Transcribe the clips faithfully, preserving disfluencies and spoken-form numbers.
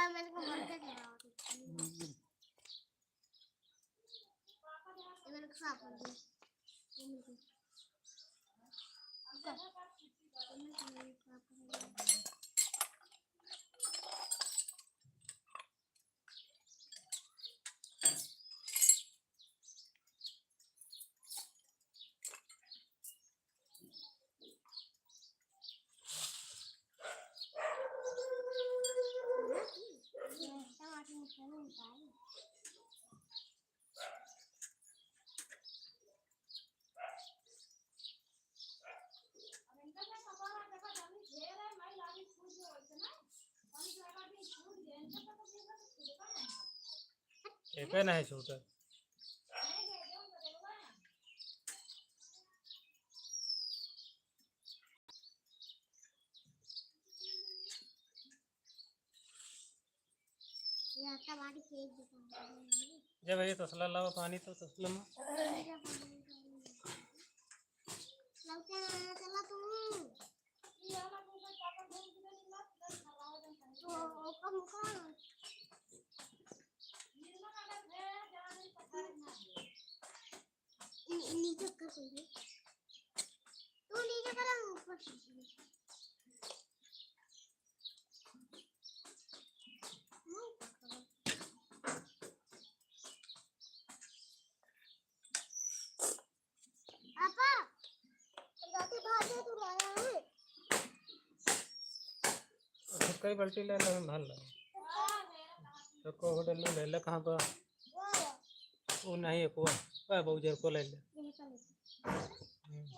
मैंने को भर के चलाओ। हम्म। ये मैंने खराब कर दिया। ये मैंने को खराब कर दिया। एके नहीं छूटे। ये आटा बाटी फेंक देता हूँ। जब ये तसला लावा पानी तो तसला में। लौटा, चला तू। ओ, ओ, कम कर। नी-, नीचे कर दे। तू नीचे कर, हम ऊपर कर दे। पापा, राती भात दे तू लाया है। छोटका ही बाल्टी ले लो, हम भर लो। तो को होटल ले ले, कहाँ पर? वो नहीं है कुआ। वह बहुत उजर को ले ले। हम्म।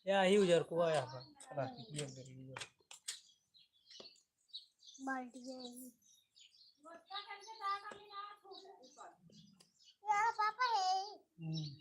या ही उजर कुआ यहाँ पर। बाकी ये उधर ही है। बाल्टी है। यार पापा है। हम्म।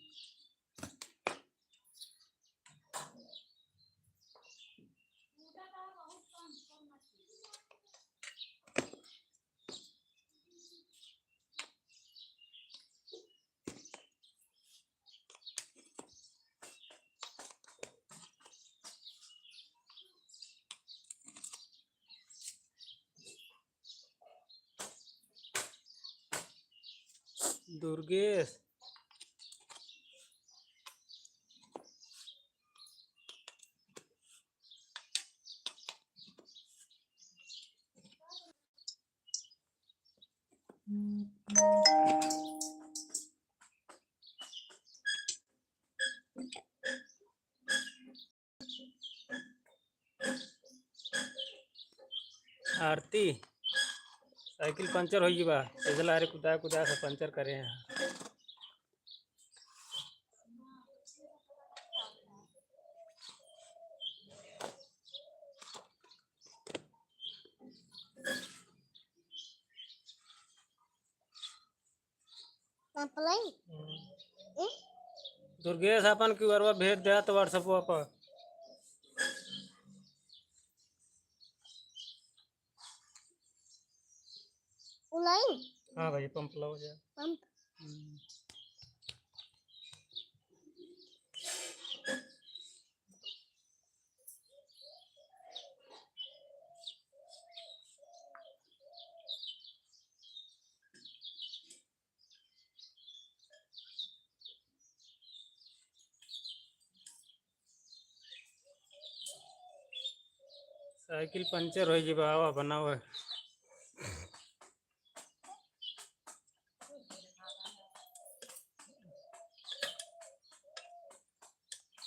दुर्गेश। आरती, साइकिल पंचर होइ गई बा, इसलिए अरे कुदा कुदा से पंचर करे हैं। पंपलाई? हम्म। ए? दुर्गेश, अपन क्यूआरवा भेज दे तो WhatsApp पर। उलाई? हाँ भाई, पंप लाओ जा। पंप? हम्म। साइकिल पंचर होइ गई बा, आवा बनावे।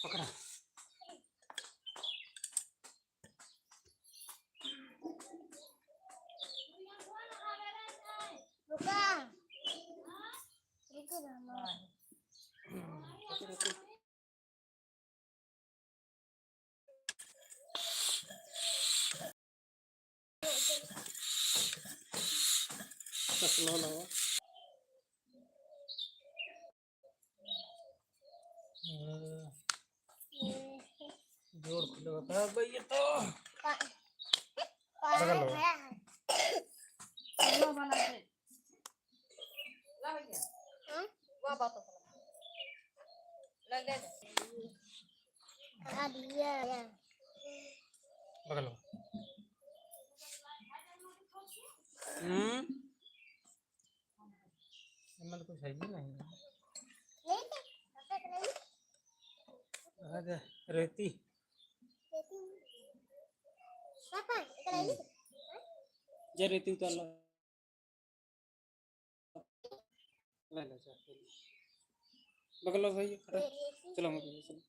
पकड़ा। रुका। रुक जा ना। चश्मा लावा। हम्म। जोड़ खुले बता भैया तो। पा-, बगल में। लो बना दे। ला भैया। हम्म? वाह, बात हो। ला दे दे। आ दिया। बगल में। हम्म। एमन कुछ है भी नहीं। नहीं थे, अब तक नहीं। अरे, रेती। रेती। पापा, इधर आइए। जे रेती उतार लो। ले लो, चल, ले लो। बगल लो भाई, खड़ा। चलो, हम चलो।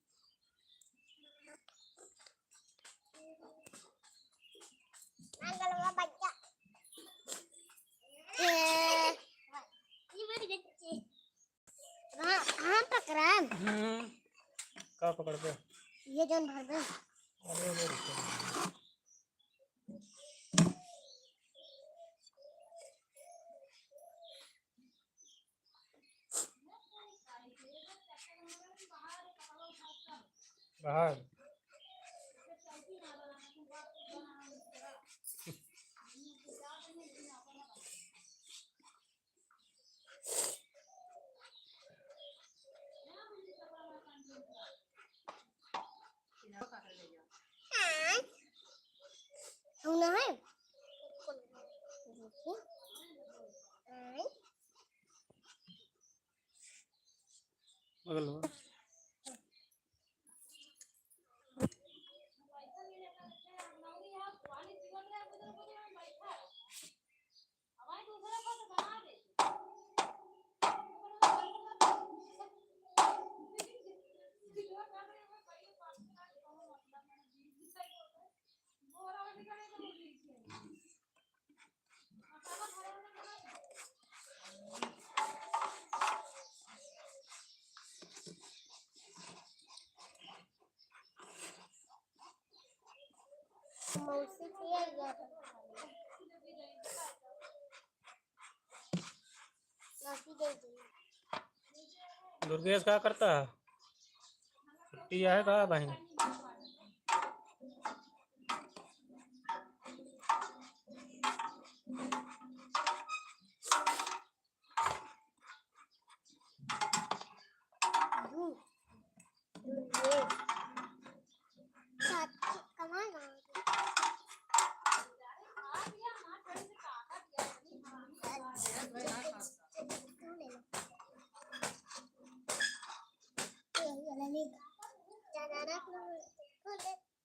ये, ये मेरी गच्ची। हाँ, हाँ, पकड़न। हम्म। का पकड़बे? ये जौन भरबे। अरे, अरे, रुको। बाहर। बगल में। मौसी पिया गया था। मौसी दे दी। दुर्गेश का करता है? छुट्टी है का बहन?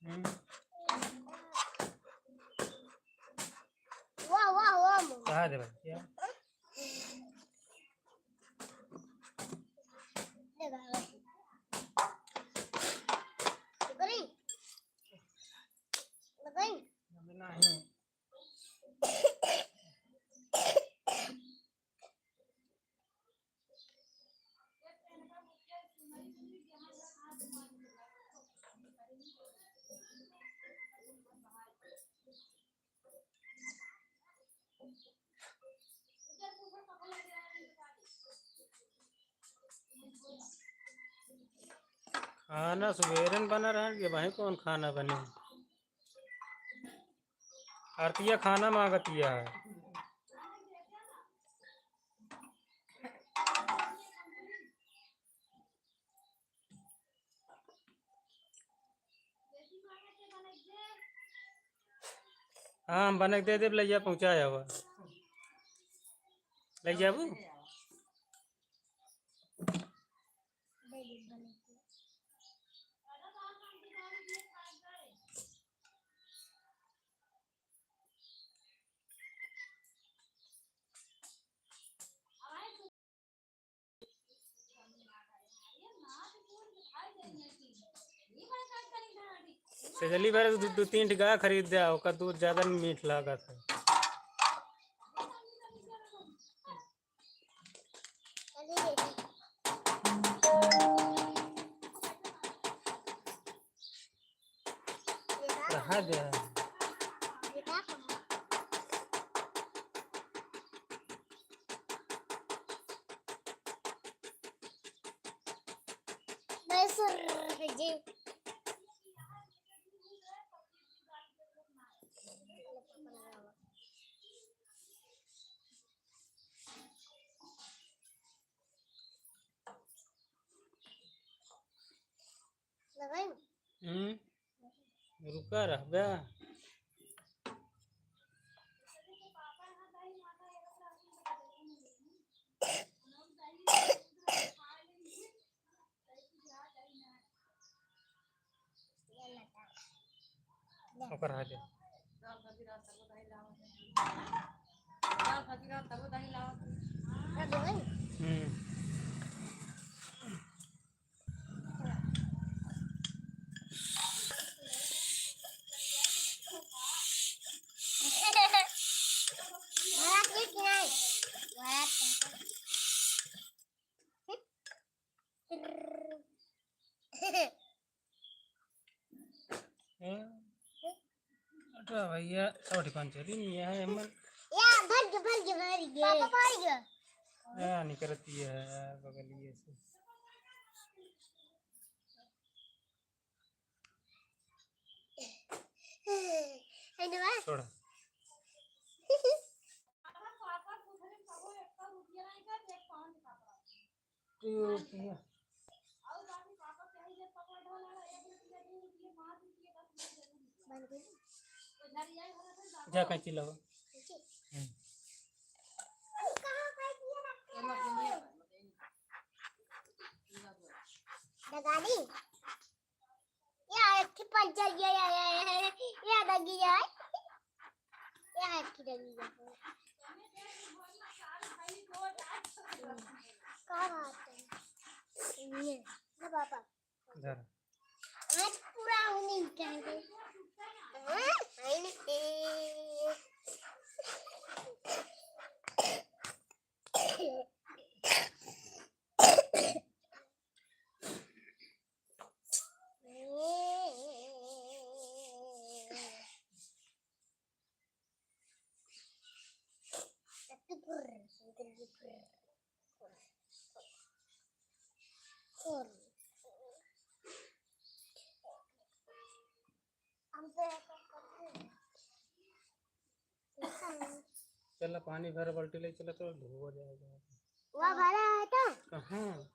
हम्म। वाह, वाह, वाह, मम्मी। कहाँ दे भाई? क्या? ले भाई। पकड़ी। पकड़ी। अभी नहीं। खाना सुबेरे न बना रहा है, ये भाई कौन खाना बने? आरतिया खाना मांगतिया है। हाँ, हम बने के दे देब, लइया पहुँचाए आवा। लइ जाबू? सेजली भर दू, दू तीन ठे गाय खरीद दे, ओकर दूध ज्यादा मीठ लागत है। रहा दे। लगाई? हम्म, रुका रहबे। ओकर हाले। हम्म। हाँ। अरे भैया, सब ठिकान चली नहीं है, हमन। या, भर के, भर के, भर के। पापा, भर के। हाँ, निकलती है बगलिए से। है ना? छोड़ा। जा कैंची लाओ। हम्म। लगा दी। या एक ठे पंचर गया, या, या, या, या, या लगी जाए। या एक ठे लगी जाए। का बात है? ये, लो पापा। इधर। आज पूरा उन्हीं का है। हाँ, है ना? चला, पानी भर, बाल्टी ले चला, तो धोवा जाएगा। वह भरा है तो? कहाँ?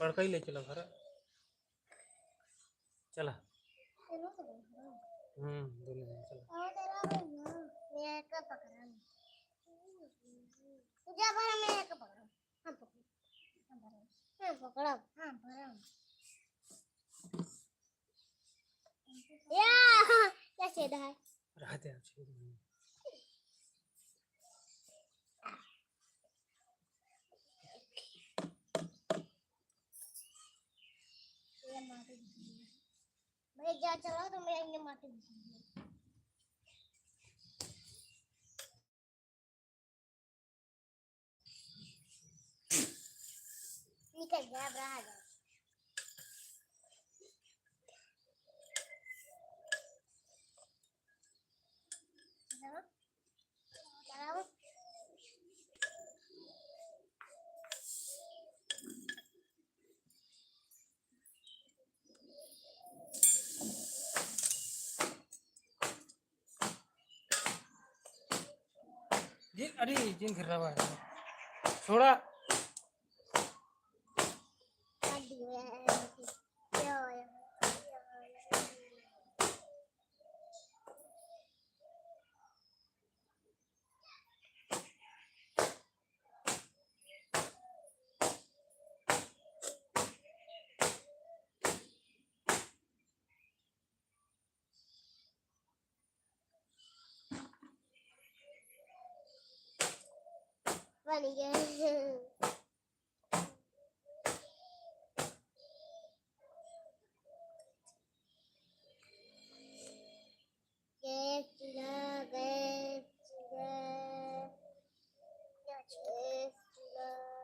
बड़का ही ले चला, भरा। चला। हम्म, दोनों जन चला। और तेरा भाई ना, ये का पकड़ा नहीं। तुझे भरा, मैं का पकड़ा। हाँ, पकड़ा। हाँ, पकड़ा। हाँ, पकड़ा। हाँ, पकड़ा। या, क्या छेद है? रहते हैं, छेद नहीं। ये माटी दिखी है। मैं जा चला तो मैं ये माटी दिखी है। निकल गया, अब रहा जाए। चलो, चलाओ। जिन, अरे, जिन कर रहा है। थोड़ा। बन गया। गैस चूल्हा, गैस चूल्हा, गैस चूल्हा।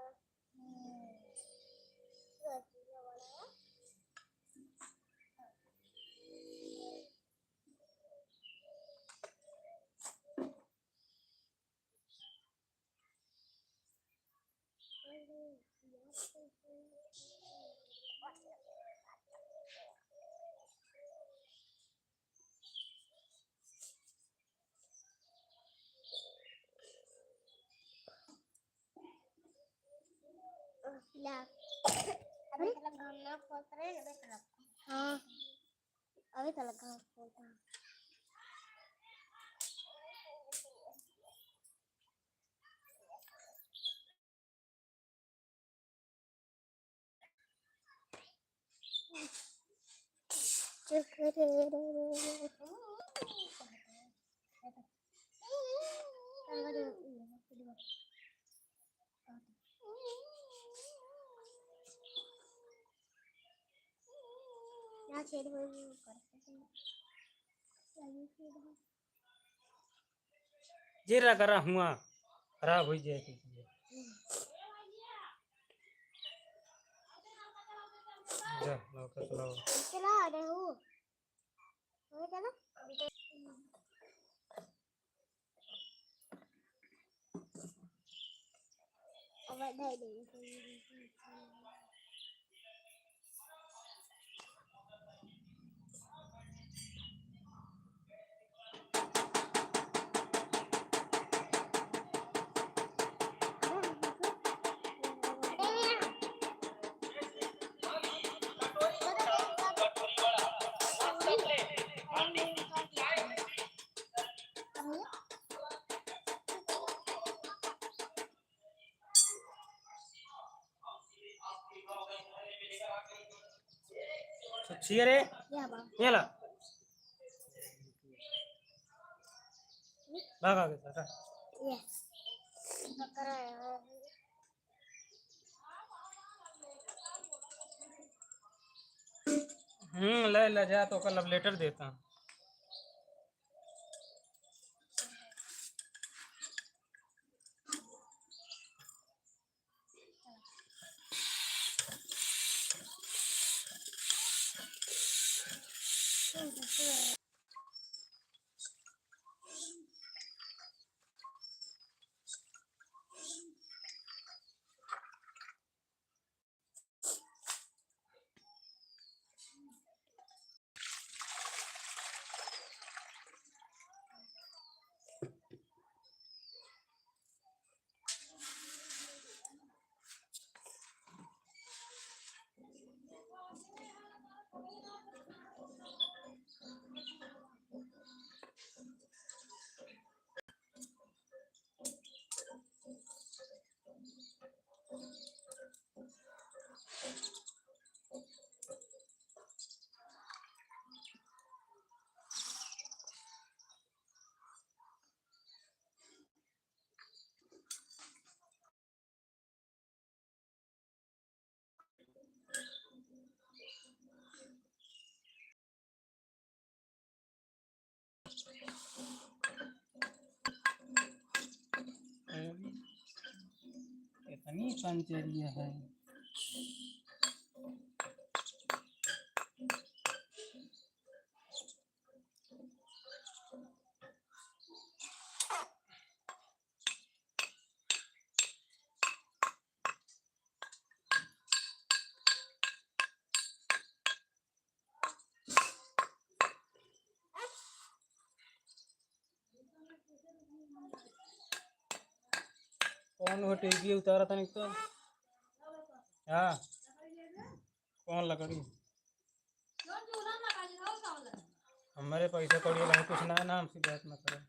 ला। अभी तक घाम ना खोलत रहे, अभी तक। हाँ, अभी तक घाम खोलत रहे। छेद हो गई, ऊपर से। अभी छेद हो। जीरा गरा हुआ खराब हो जाए तो। जा, लाओ, कर लाओ। चला आ रहे हो। हो गया ना? अब नहीं, नहीं, नहीं। अच्छी है रे। या बा। ये ला। भाग आगे, भाग। ये। हम्म, ले, ले जा, तो ओकर love letter देता। इतनी पंचरिया है। कौन हो टीवी उतारा था तो? हाँ, कौन लकड़ी? हमारे पैसा कौड़ी वाला कुछ ना, ना हमसे बात ना करो।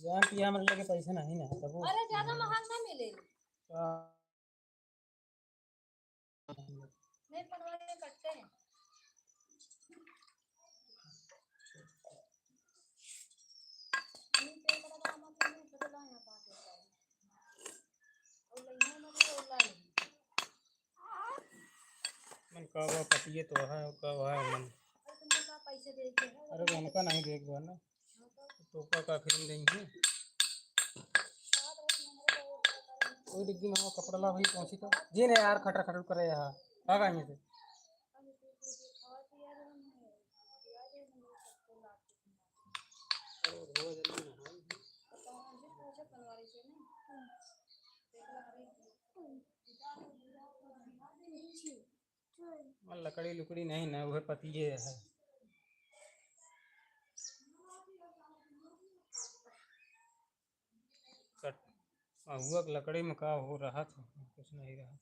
जान पिया हमारे लगे पैसा नहीं ना, तब वो अरे, ज्यादा महंग ना मिले। हाँ। नहीं, बनवाने कट्टे हैं। नहीं, पेट वाला मत लेना, बदला यहाँ बात होता है। और लेना मत, और ला लेना। मन का बा, पतिये तो है, का बा मन। अरे, तुमने कहा पैसे दे के है, अरे, उनका नहीं देख बा ना। तोहका का फिल्म देंगे? ओई डिग्गी में वो कपड़ा ला भाई, पहुंची तो। जी नहीं यार, खटर खटर करे यहाँ। भागा यहाँ से। और लकड़ी लुकड़ी नहीं ना, वह पतिये है। कट-, महुआ के लकड़ी में का हो रहा था, कुछ नहीं रहा।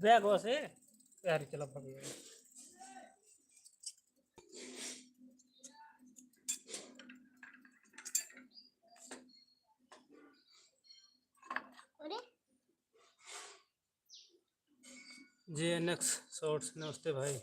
बैग हो से, यार, चला भाग गया। अरे, जे एन एक्स शॉर्ट्स, नमस्ते भाई।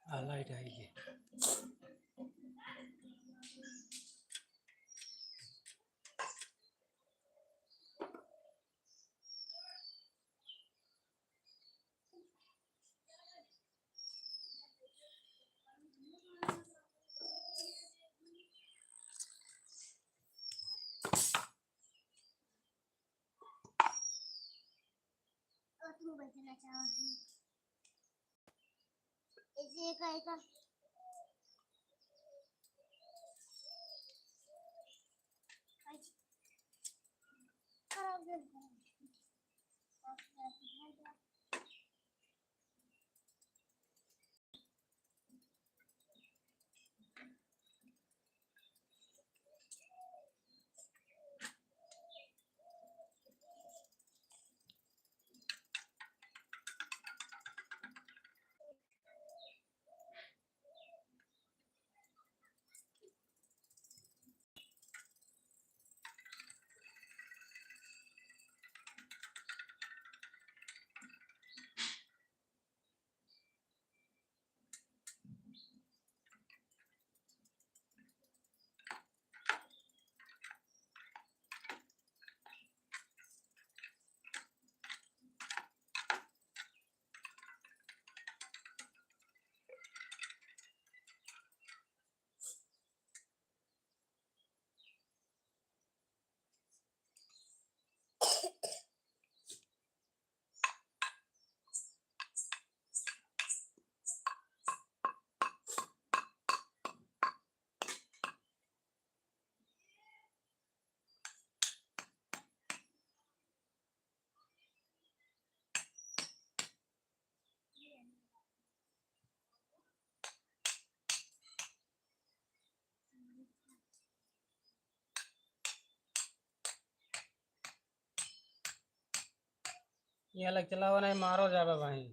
आ, लाइट आई है। और तुम बैठना चाहो। ऐसे एक आएगा। खराब नहीं होगा। ये अलग चलावा नहीं, मारो जाबे भाई।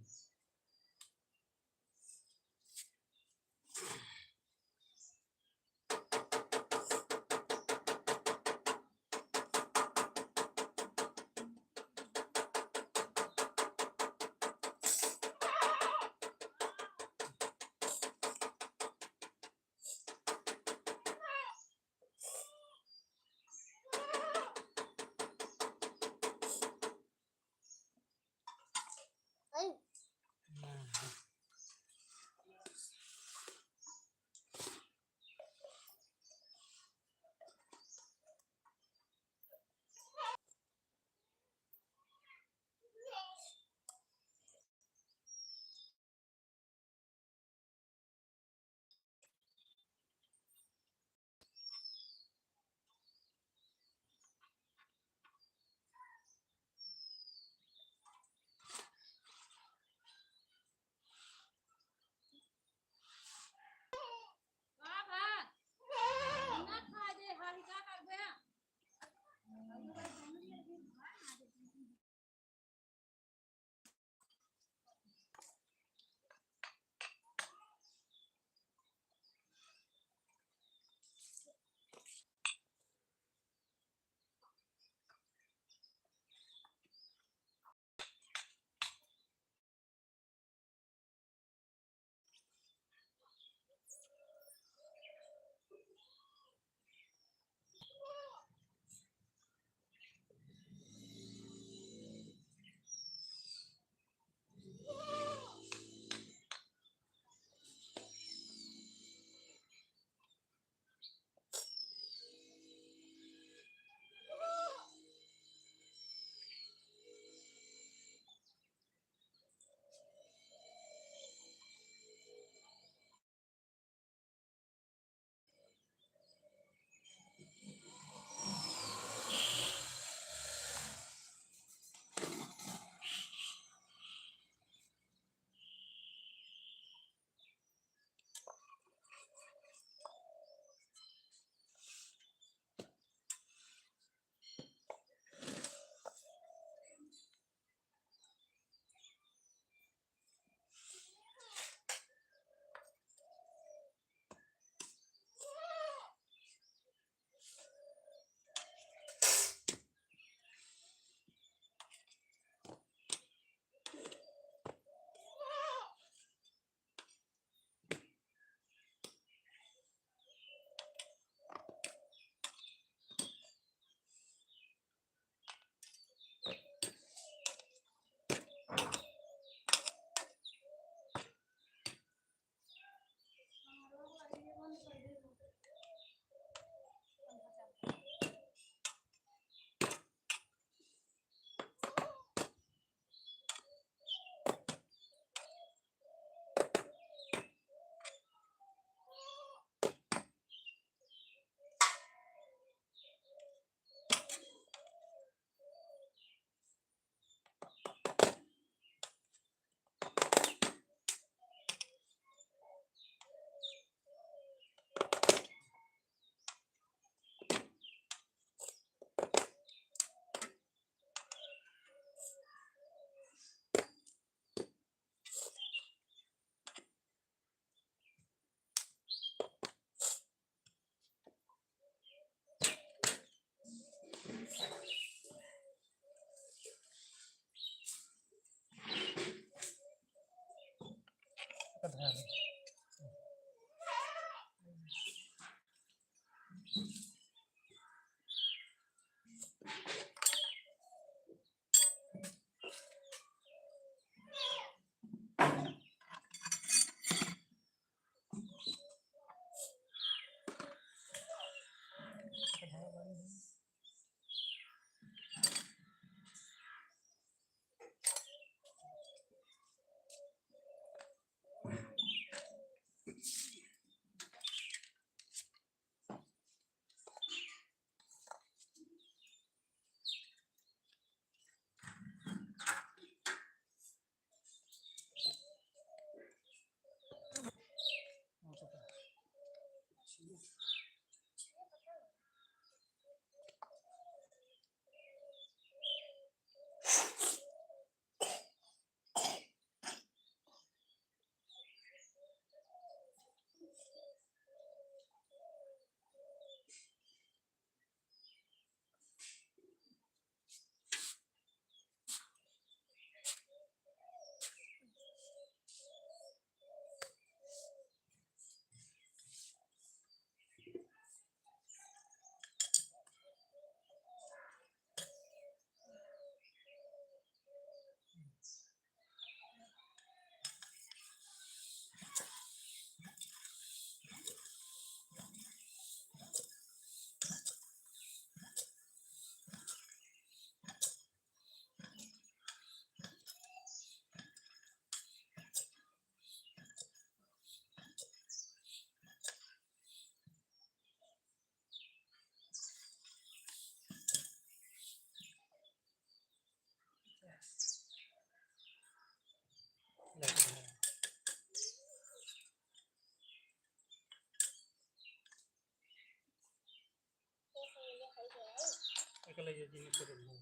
एकला ये जी निकल रही है।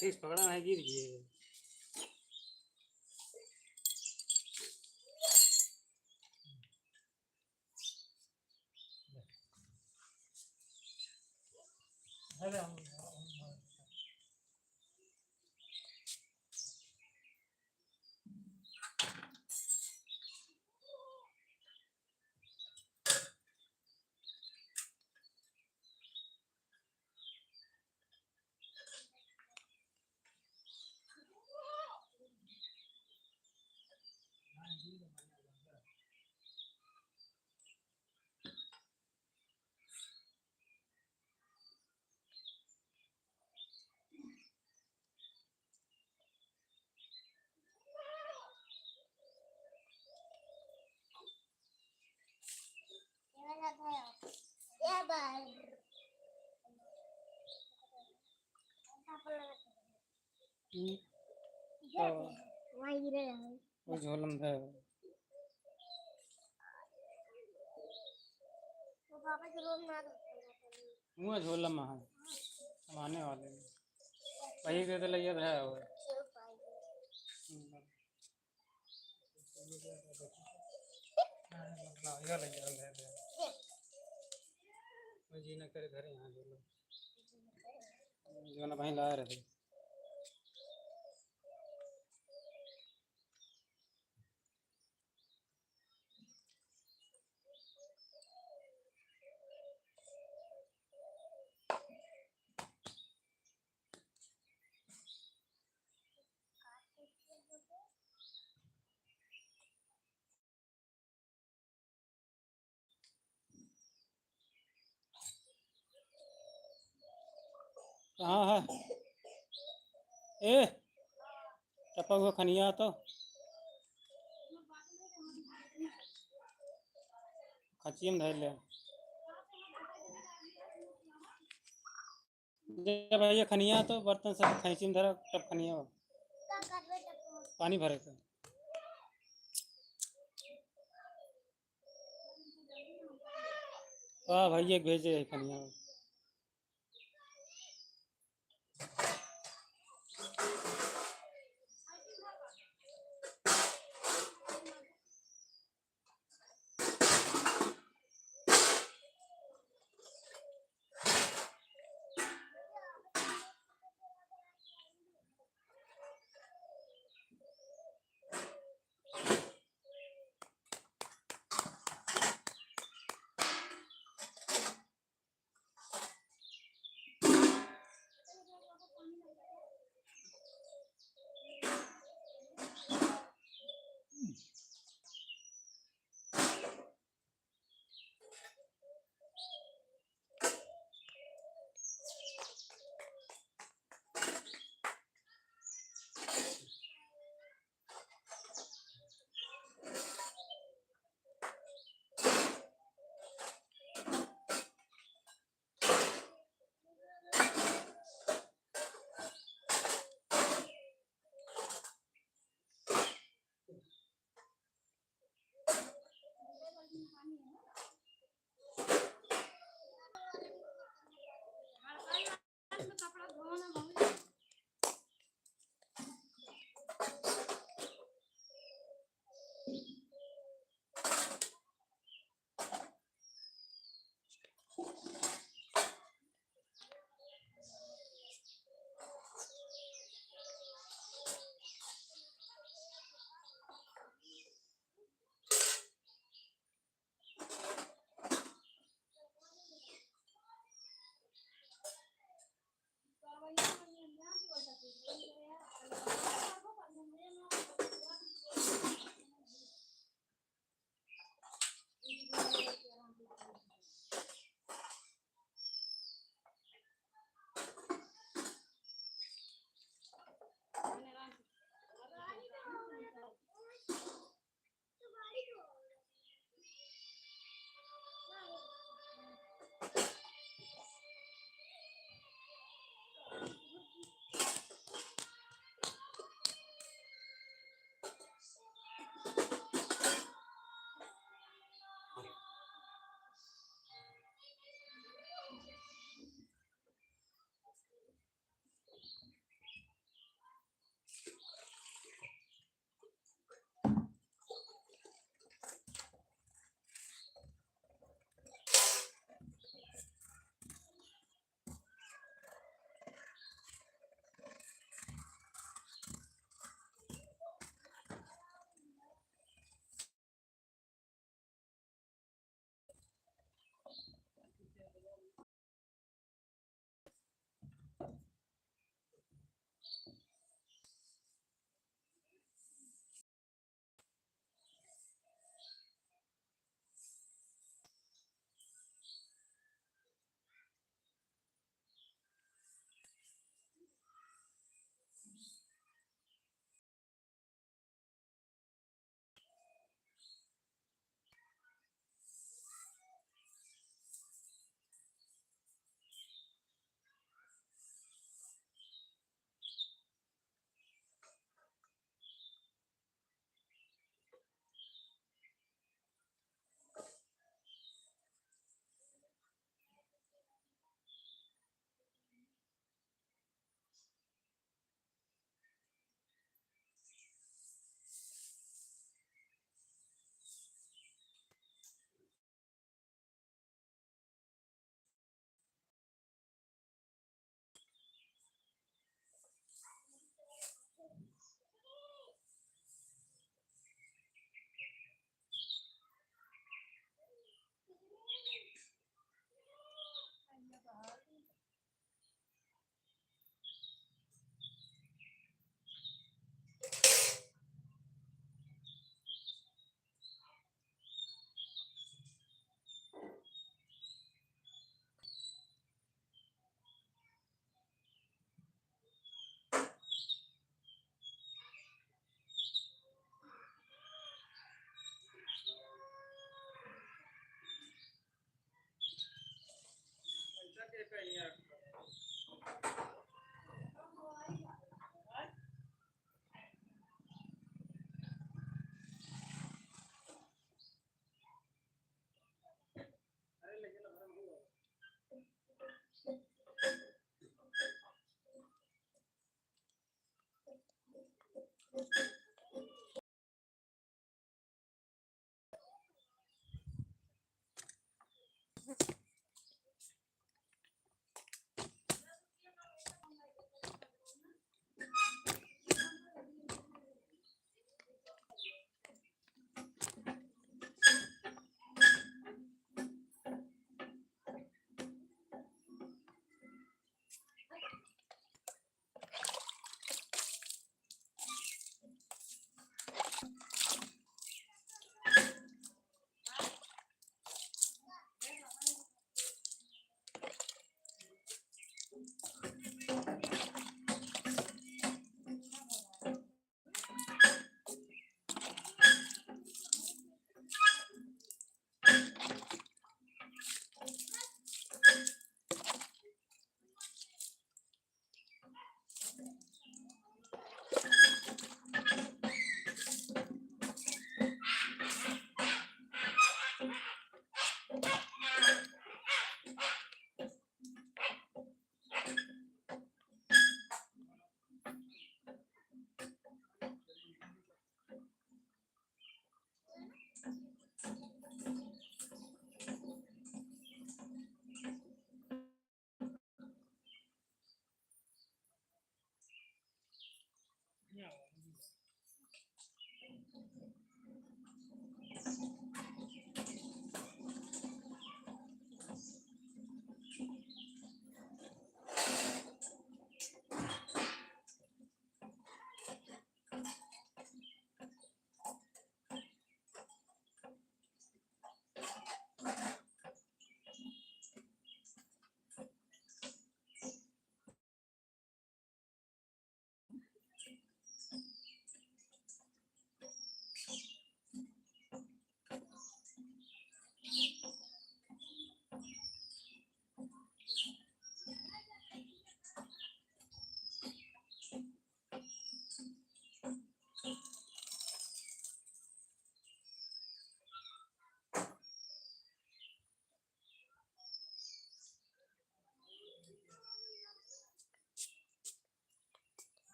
तेज पकड़ा है, गिर गए। अरे हम, हम, हम हम्म। तो वहाँ गिरे हैं। वो झोलम है। वो पापा के रोज ना धोते हैं। मुँह झोलम है। हम आने वाले हैं। वही के तो लगे है वो। हम्म। हाँ, मतलब, यह ले जाओ, ले जाओ। वो जी ना करे घरे यहाँ जो लोग। जो ना भाई लाए रहे। कहाँ है? ए, टपा हुआ खनिया तो खचिए में धर ले। जब भैया खनिया तो बर्तन सब खैंची में धरा, तब खनिया हो। पानी भरे का। वाह भैया, भेजे है खनिया।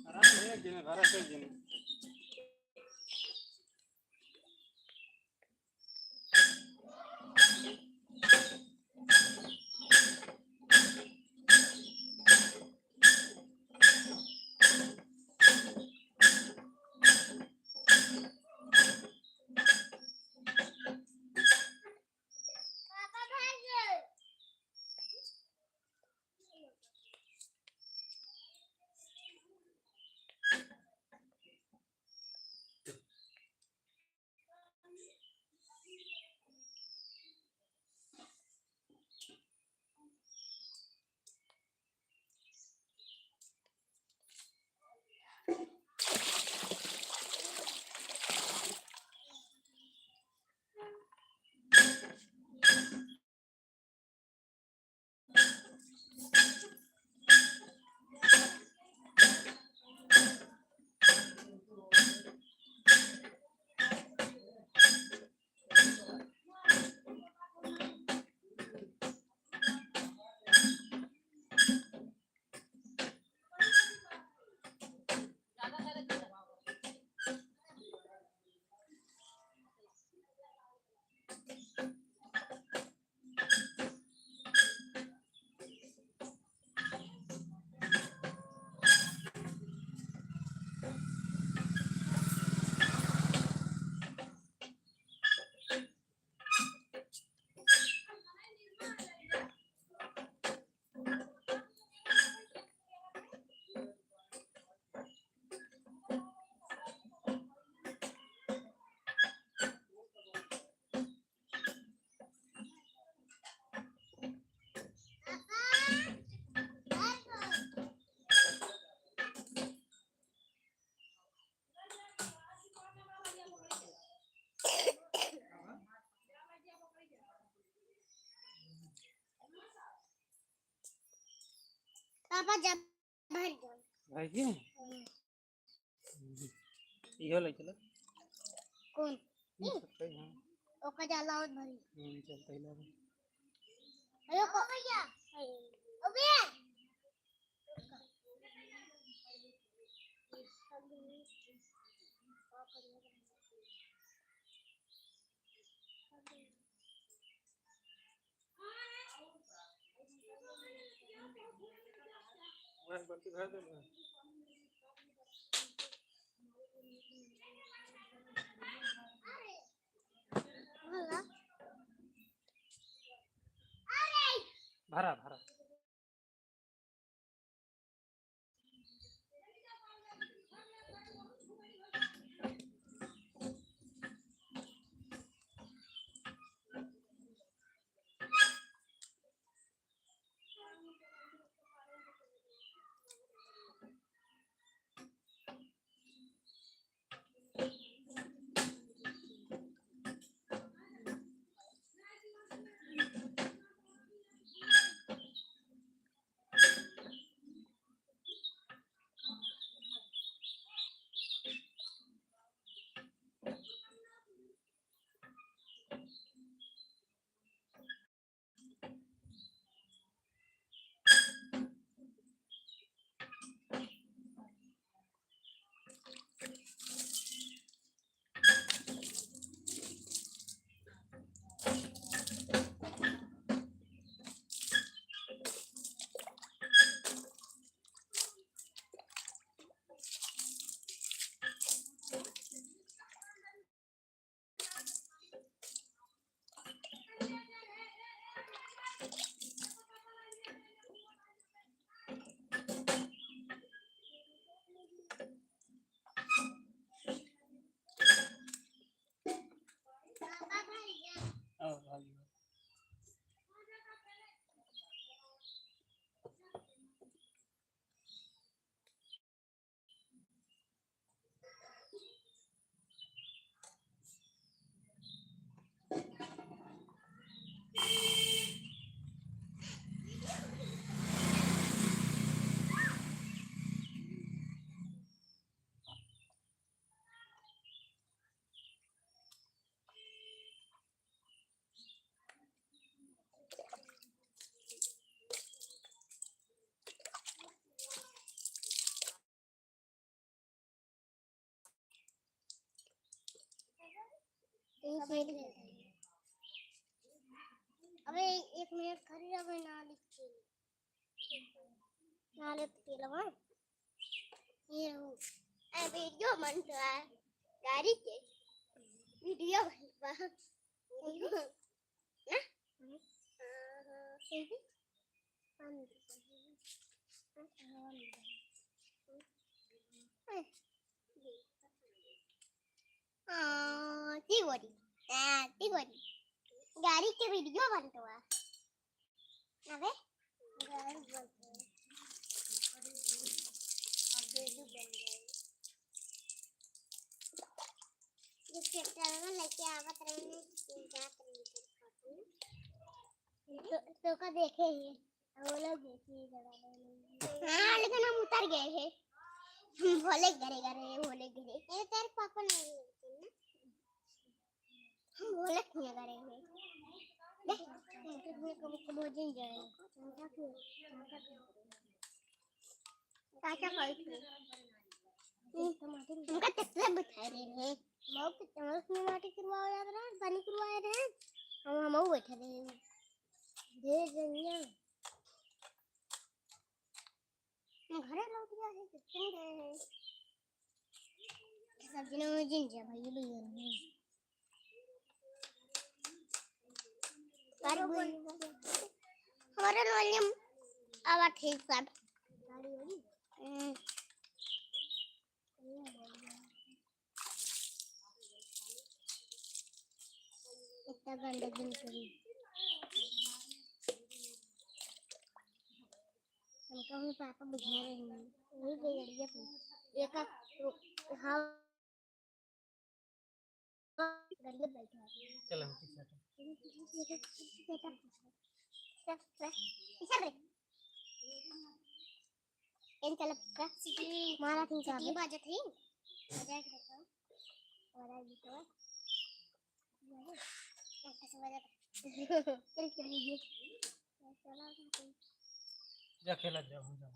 आराम से गिने, भरा से गिने। पापा, जब भर जाओ। भर गए? हम्म। इहो ले चलो। कौन? ये ई? सबका ही, हाँ। ओका जाला और भरी। हम्म, चलता ही लगा। अरे को भैया। ओ भैया। बस बत्ती भर दे ना। भरा, भरा। अबे एक मिनट खड़ी रह, मैं ना लिख के, ना लिख के लवा। ये हो। ए, वीडियो बनत बा। गाड़ी के वीडियो बनत बा। वीडियो। ना? हाँ, हाँ। हाँ, ठीक बाटी। हाँ, ठीक बाटी। गाड़ी के वीडियो बनत बा। अबे, गाड़ी बनत बा। वीडियो बन गई। ये ट्रैक्टर में लेके आवत रहे हैं, जात रहे हैं। तो, तो का देखे ही, वो लोग देखे ही जगह नहीं। हाँ, लेकिन हम उतर गए हैं। हम भोले घरे, घरे, भोले घरे। अरे, तेरे पापा नहीं मिलते ना? हम भोले किया घरे हैं। देख, हम कितने कब, कब हो जाएंगे। काचा खाई थी। हमका तसला बिठाए रहे हैं। मऊ के चमक में माटी किरवा हो जात रहे, पानी किरवा रहे हैं। हम, हम बैठे रहे हैं। दे जनिया। हम घरे लौट गया है, कितने गए हैं। सब जने में जिन जा भाई, ये भैया नहीं। गाड़ी बोल। हमारे नॉलेज आवा ठीक सब। गाड़ी वाली? हम्म। इतना गंदा दिन करी। हमका भी पापा बुझा रहे हैं। वही गड़िया पे। एक, हाँ। चल, हम पीछे हटो। चल, चल। इन चल, पक्का। मारा थी सीटी बाजत ही। बजा के देखो। बजा के देखो। चल, चल, ये। जा खेला जा, हो जा।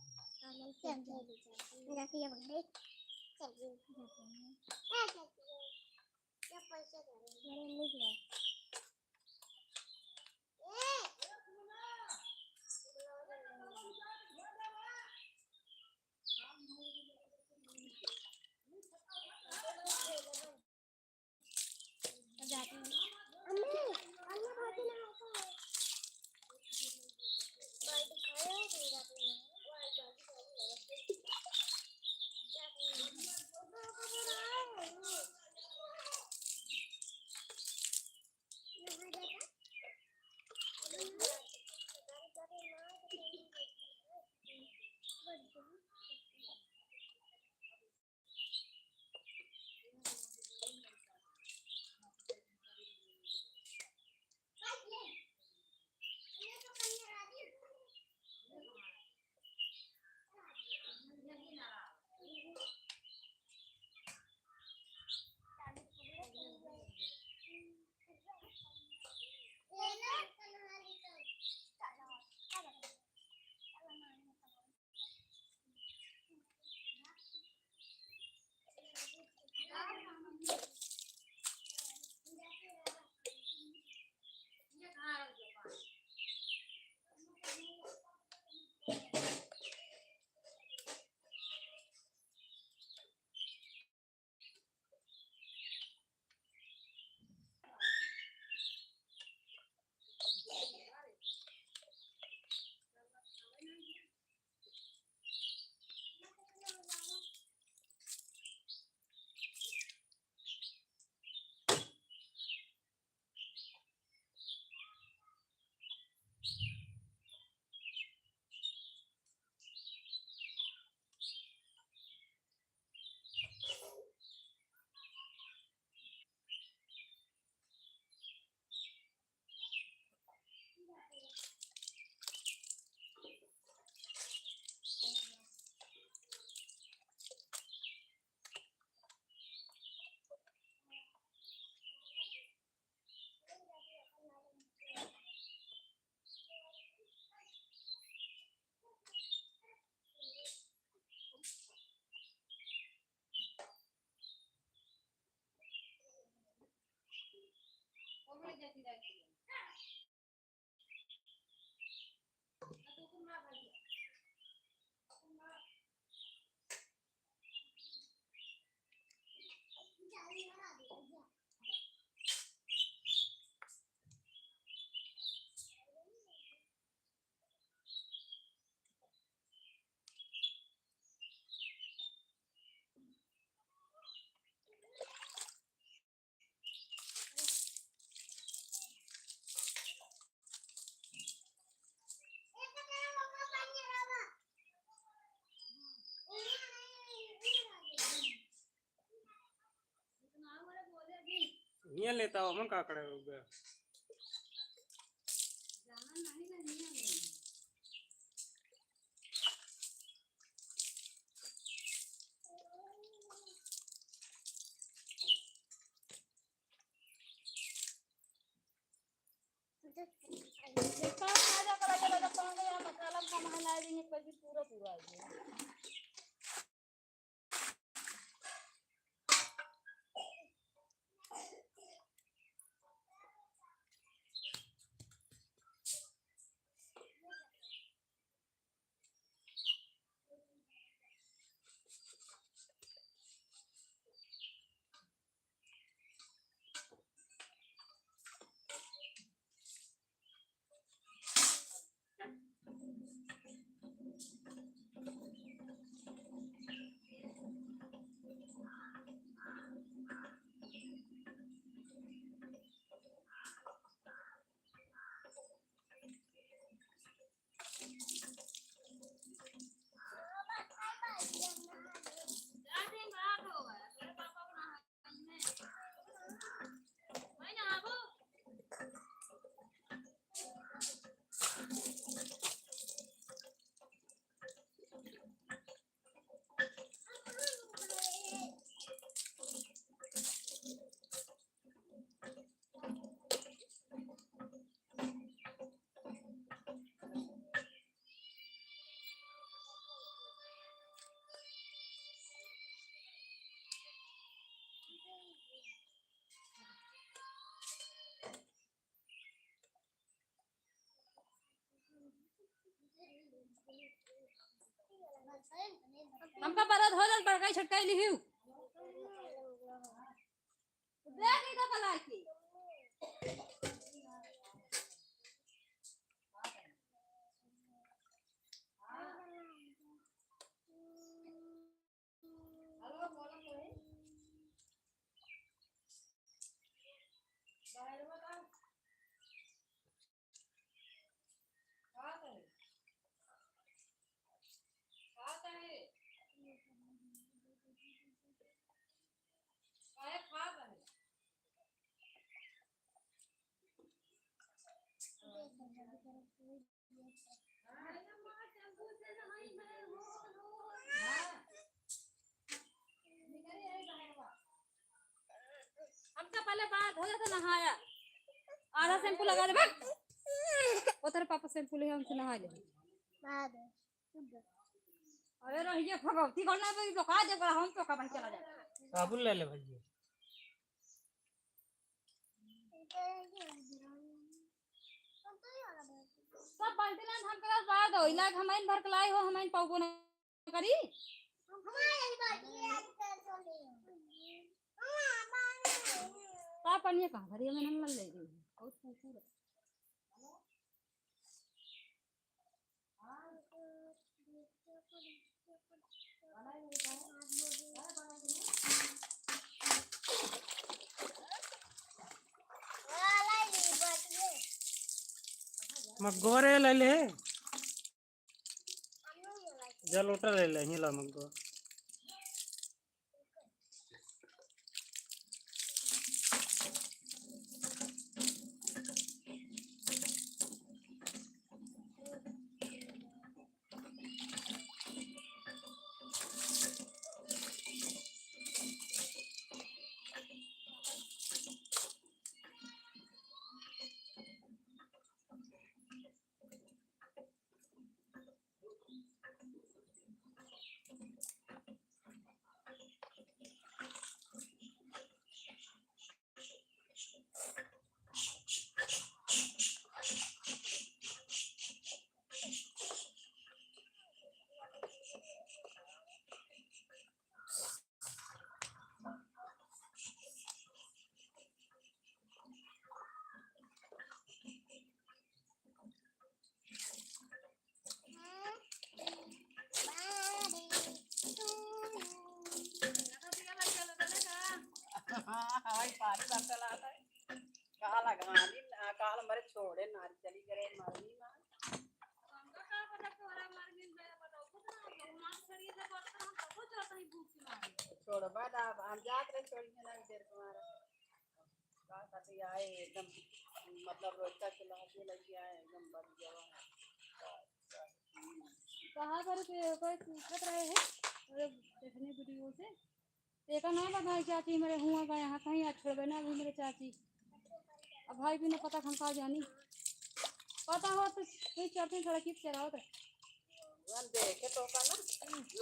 ये लेता हो, मन का करे हो गया? हमका बरद हो जात, बड़काई छोटकाई लिहिउ। देख ई तो कलाई के। हमका पहले बाहर धो दे तो नहाया, आधा शैम्पू लगा दे, भाग। ओ तेरे पापा शैम्पू ले, हमसे नहा ले। अरे रहिए भगवती, कौन ना भाई, तो का दे, हम तो का भाई चला जाए। साबुन ले ले भैया। सब बाल्टी लान हम के पास बाहर दो, इलाज हमाइन भर के लाई हो, हमाइन पाउबो ना करी। का पनिया कहाँ भरी है, मैंने हम ले गई। और कुकुर। मग्गो रे ले ले। जा लोटा ले ले, हिला मग्गो। हाँ, हवाई पानी बरसल आता है। काल अघानी ना, काल हमारे छोड़े नारी चली गए मारी ना। छोड़बा ना, हम जात रहे छोड़ी के ना देर तुम्हारा। का कहते आए एकदम, मतलब, रोजका के लहके लगे आए, एकदम बढ़ गया है। कहाँ पर के कोई पूछत रहे हैं, अरे, देखने वीडियो से। देखा ना बताए चाची, मेरे हुआ का यहाँ कहीं आज छोड़बे ना अभी मेरे चाची। अब भाई भी ना पता हम का जानी। पता हो तो कोई चढ़ते सड़क ही चलाओ तो। हम देखे तो का ना,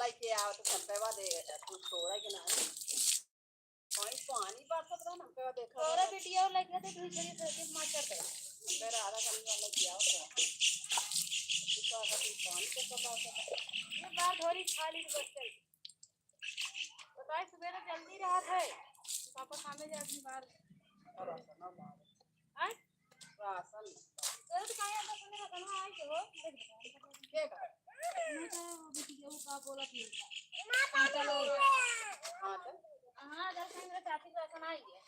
लइके आओ तो संतवा दे, कुछ छोड़ा के ना। पानी, पानी बरसत रहा ना, हमके देखा तोरे रहा। बेटिया लइके तो तू चली तो के मार कर दे। हमके रहा रहा कहीं वाला किया होता। तू का का तू पानी को पता होता। ये बार थोड़ी खाली बस चल। बताए सुबह तो जल्दी रहा था। पापा सामने जा अपनी बार। राशन ना मार। हैं? राशन। तोरे तो काहे अंदर सुने रहा, कहाँ आई के हो? देख बता। के का? मैं तो वो बेटी के वो का बोला थी। हाँ, चलो। हाँ, चल। हाँ, जब से मेरे चाची को राशन आई है।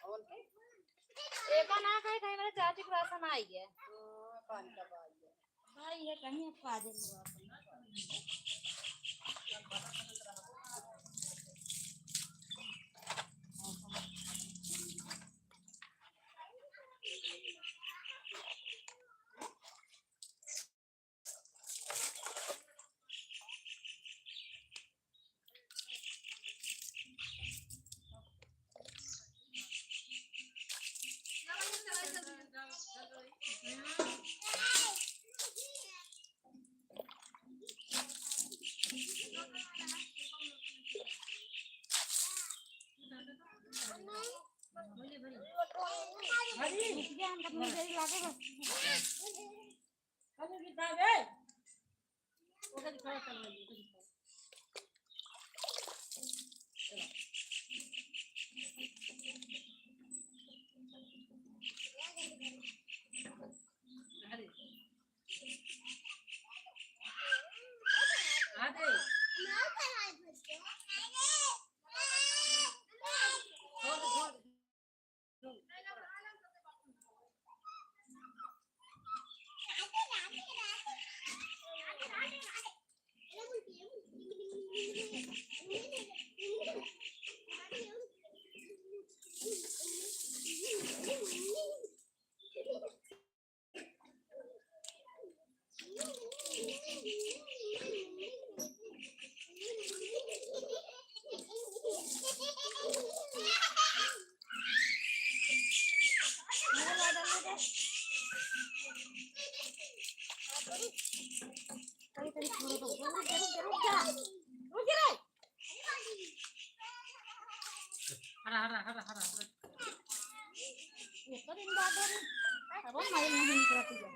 कौन के? एका ना कहे, कहीं मेरे चाची को राशन आई है। हाँ, पानी का आई है। भाई, ये कहीं अब पा दे। हरा, हरा, हरा, हरा, हरा। एक दिन बाद और अब माई नहीं निकलती है।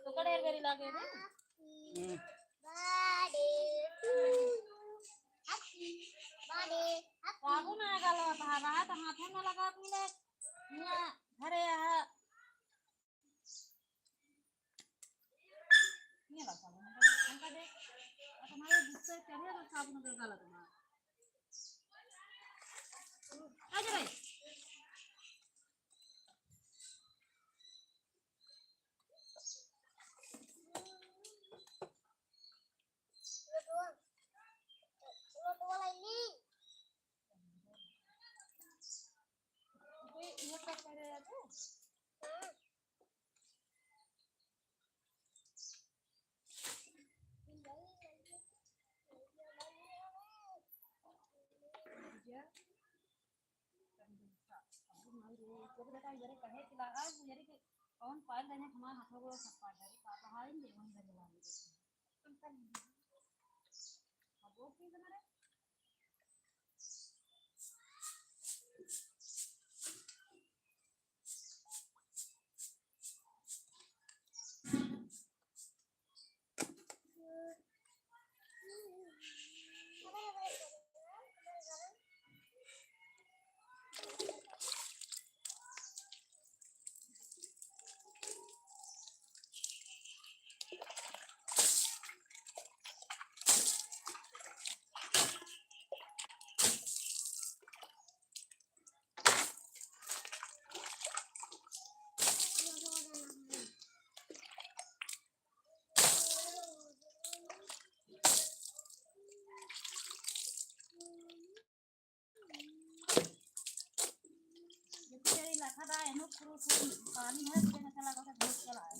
तो कड़ेर बेरी लागे रे। हम्म। साबुन आ गल बा, बाहर तो हाथे में लगा पीले। हियाँ घरे आ। ये ला साबुन, हमका दे। अब हमारे गुस्से चढ़े तो साबुन दे गलत ना। आ जा भाई। कौन पायल देने हमारे हाथों को सब पायल दे, पापा हाय, ये वहीं लगे लागे। अब वो की बना रहे? ये तो तेरी लखा दा है, नो, पानी है, तुझे नशा लगा था, बहुत चला है।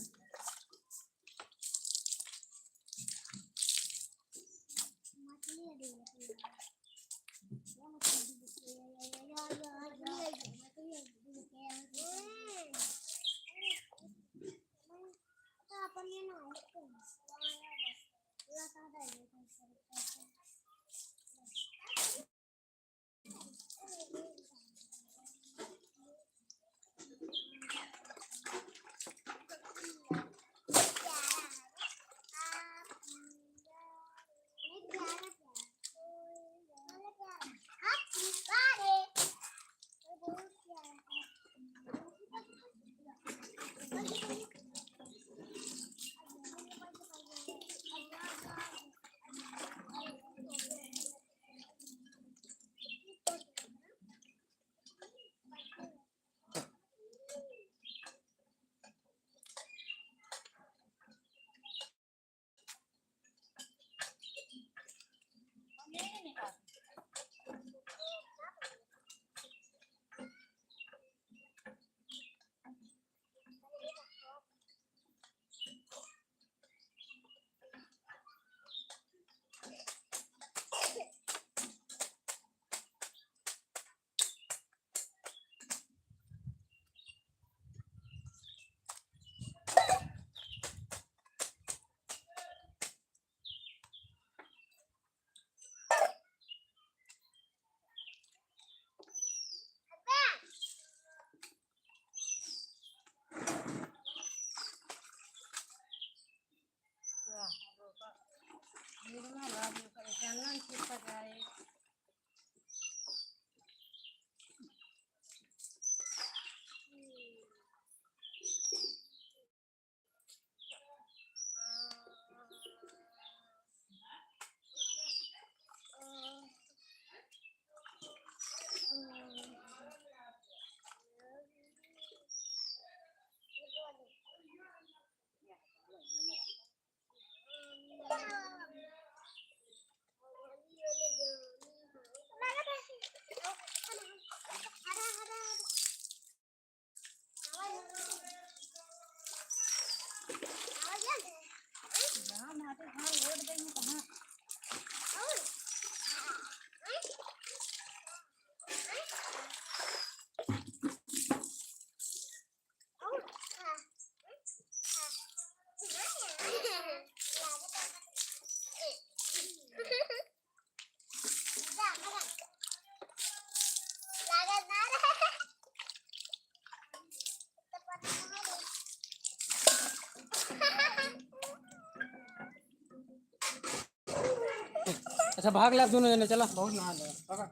अच्छा, भाग ले आप दोनों जने, चला। बहुत नहा ले, पकड़।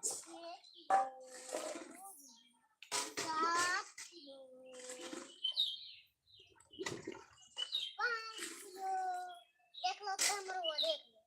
छः किलो, सात किलो, पाँच किलो। देख लो तो हमर वो देख लो।